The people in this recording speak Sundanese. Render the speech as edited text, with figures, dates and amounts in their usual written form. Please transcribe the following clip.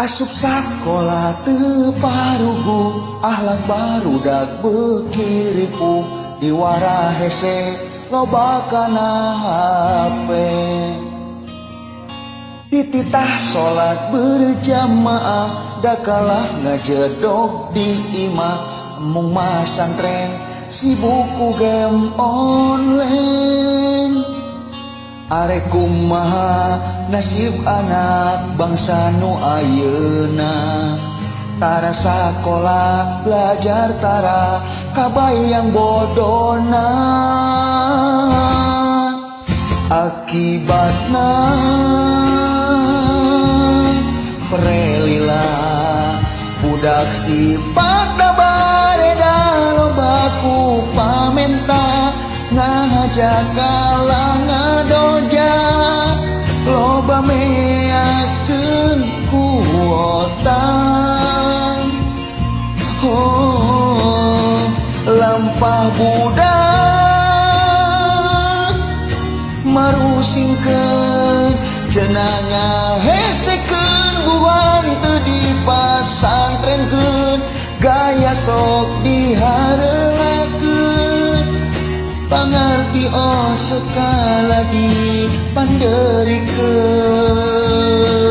Asup sakola teu paruguh, ahlak barudak beuki ripuh, diwarah hese loba kana HP. Dititah salat berjamaah, da kalah ngajedog di imah, mung masantren sibuk ku game online. Arek kumaha nasib anak bangsa nu ayeuna? Tara sakola, belajar tara, kabayang bodona. Akibatna pere lila, budak sipatna bareda, loba ku pamenta, ngahaja kalah ngadoja, loba meakeun kuota. Oh, lampah budak marusingkeun, cenah ngahesekeun, buan teu dipasantrenkeun, gaya sok diharelakeun, pangarti osok kalah dipanderikeun.